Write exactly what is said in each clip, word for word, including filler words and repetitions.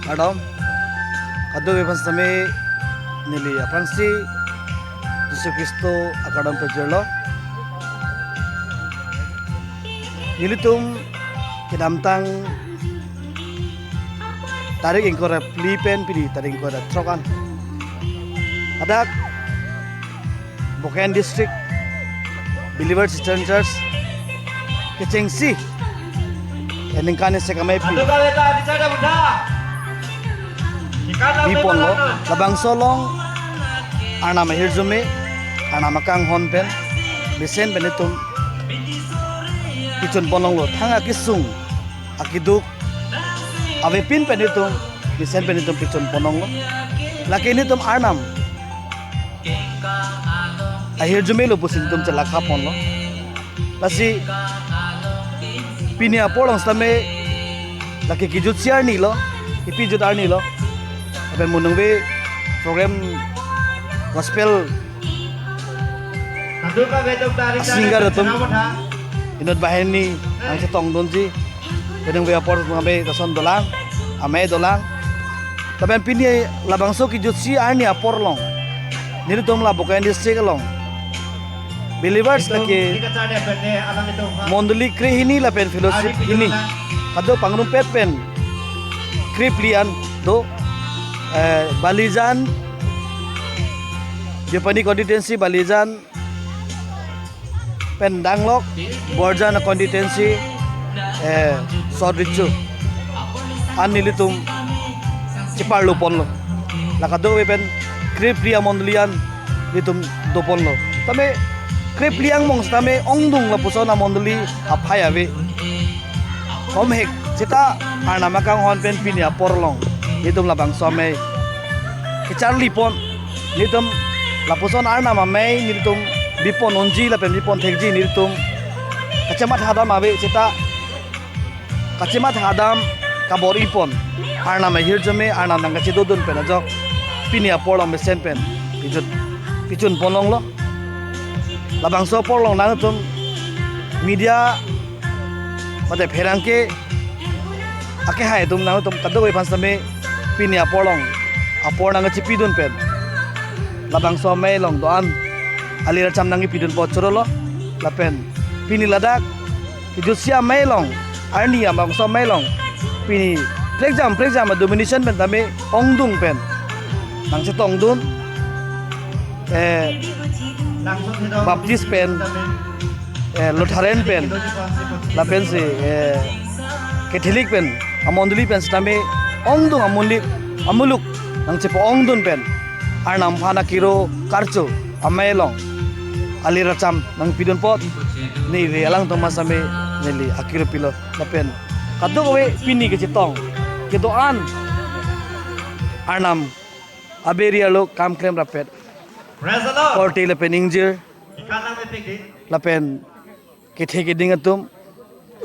Kardom. Kadokave aphan sitame neli aphrangsi Jisu Khristo akardom pajirlo. Nelitum kedamtang tarik ingkoi ra phli pen pini tarik ingkoi ra throk an, hadak Bokajan District Believers Eastern Church kechengsi, eh, ningkan isi kamai pi pi ponlo. Labangso along Arnam ahirjume, Arnam akanghon pen, mesen pen itum pichun pon longlo. Thang akesung akeduk avepin pen itum, mesen pen itum pichun pon longlo. Lake nelitum Arnam ahirjume lo pusi nelitum chelakha ponlo. Lasi pini apor along sitame lake kejutsi arni lo, kepijut arni lo. Lapen mo ningve program gospel a-singer atum inut banghini nangchetongdunji, mo ningve apor atum kami lason dolang, amei dolang. Lapen pini labangso kejutsi arni apor along nelitum la Bokajan District along Believers lake mondoli krehini lapen fellowship hini kadokave pangrumpet pen krephli an do, eh, Balijan, Deopani constituency Balijan pen danglok, Borjan constituency, eh, South Richo an nelitum cheparlo ponlo. La kadokave pen krephli amondoli an nelitum do ponlo. Tame krephli angbong sitame ongdung lapuson amondoli aphai ave. Komhek seta Arnam akanghon pen pini apor along nelitum labangso amei kecharli pon, nelitum lapuson Arnam amei nelitum bipon unji lapen bipon thekji nelitum kachematha dam ave, seta kachematha dam kabor-i pon. Arnam ahirjume, Arnam nangkachedodun pen ajok pini apor along mesen pen pichun, pichun pon longlo. Labangso apor along nangtum media mate pherangke akehai atum nangtum kadokave aphan sitame pini apor along apor nangkachepidun pen labangso amei along do-an alir acham nangkepidun po chorolo. Lapen pini ladak kejutsi amei along, arni labangso amei along pini prekjam prekjam a-denomination pen tame ongdung pen nangchetongdun, eh, Baptist pen, eh, Lutheran pen, lapensi, eh, Catholic pen, amondoli pen sitame ongdung amonit, amuluk nangchepa-ongdun pen Arnam aphan akiro karcho amei along alir acham nangpidun apot neli alangtum aphan sitame neli akiro pilo. Lapen kadokave pini kechetong kedo-an Arnam aber-i arlo kam klem rapet, Praise the Lord. Korte lapen ingjir, Ikan lang mepik di. Lapen kethe keding atum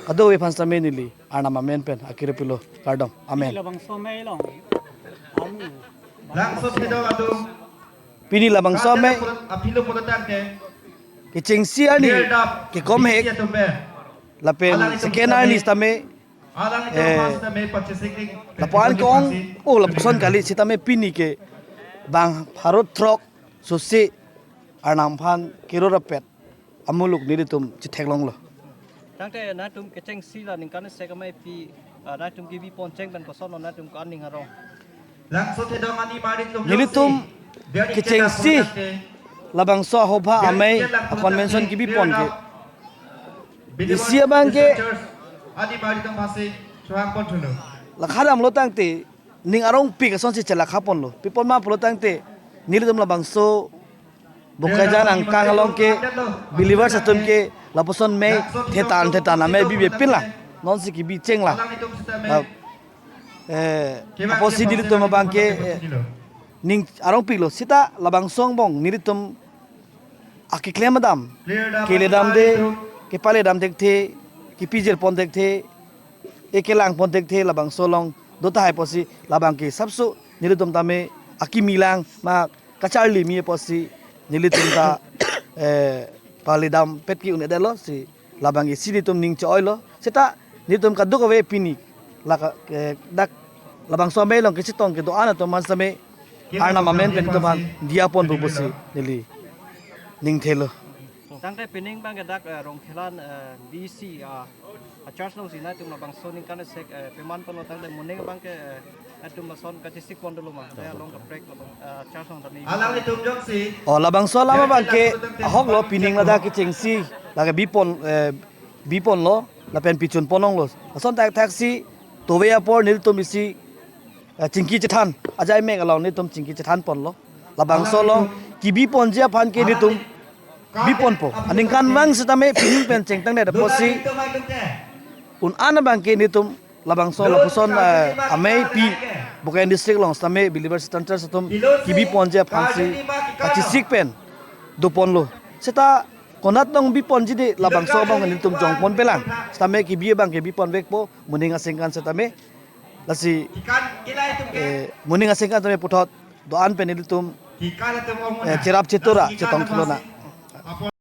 kadokave aphan sitame neli Arnam amen pen akiro pilo. Kardom. Amen. Labangso amei along. Amu. Langso thedong atum. Pini labangso amei. Apilo pulo tangte. Kechengsi arni. Cleared up. Kekomhek. Isi atum be. Lapen alang itum second sitame. Arni sitame. Alang itum eh, pas sitame pachesik ring. Lapu-an ke-ong, oh, lapuson kali sitame pini ke bang pharo throk susi Arnam aphan kiro rapet amuluk nelitum chetheklonglo. Tangte nangtum kechengsi la ningkan isi kamai pi, ah, nangtum kebi poncheng pen kosonlo nangtum kaning arong. Langso thedong ani mari tum nelitum kechengsi labangso ahobha amei a-convention kebi pon ke. Isi abang ke. Ani mari tum pasi chuhang pon thulo. Lakha damlo tangte ning arongpik asonsi chelakha ponlo. Pi pon ma pulo tangte nelitum labangso Bokajan angkang along ke believers atum ke lapuson mei thetan thetan amei bibepin lang. Nonsi kebi cheng lang. La, eh, apotsi nelitum abang ke, eh, ning arongpiklo. Seta labangso angbong nelitum akeklem adam, keledamde, kepale dam thekthe, kepijir pon thekthe, e kelang pon thekthe labangso along do tahai apotsi labang ke sapso nelitum tame akimi lang ma kacharli me apotsi nelitum ta, eh, pale dampet ke un-edetlo si labang ke si nelitum ning cho-oilo. Seta nelitum kadokave pini laka, eh, dak labangso amei along kachetong kedo-an atum aphan sitame Arnam amen pen itum aphan diya ponpo pusi neli ningthelo. Tangte pining abangke dak, eh, Rongkhelan, eh, B C, ah, a church alongsi nangtum labangso aningkan sek, eh, peman ponlo tangte moning abangke, eh, atum lason kachesik pon dolo ma. Te along kaprek labang, eh, church along tame. Alanglitum jongsi. Oh, labangso alam abangke ahoklo, pining ladak kechengsi lake bipon, eh, biponlo lapen pichun pon longlo. Lason thakthak si tove apor nelitum isi, eh, chingki chethan, ajai mek along nelitum chingki chethan ponlo. Labangso along kebi ponji aphan ke nelitum bi ponpo. Aningkanvang sitame pining pen chengtangdet apotsi un-an abangke nelitum labangso lapuson, eh, ameipi Bokajan district along sitame Believers Christian Church atum kebi ponji aphansi kachesik pen do ponlo. Seta konat nangbi ponji di labangso abang nelitum jong ponpelang. Sitame kebi abangke bi ponvekpo moning aningkan sitame. Lasi, eh, moning aningkan tame puthot do-an pen nelitum, eh, cherap chetura chetong thulonang.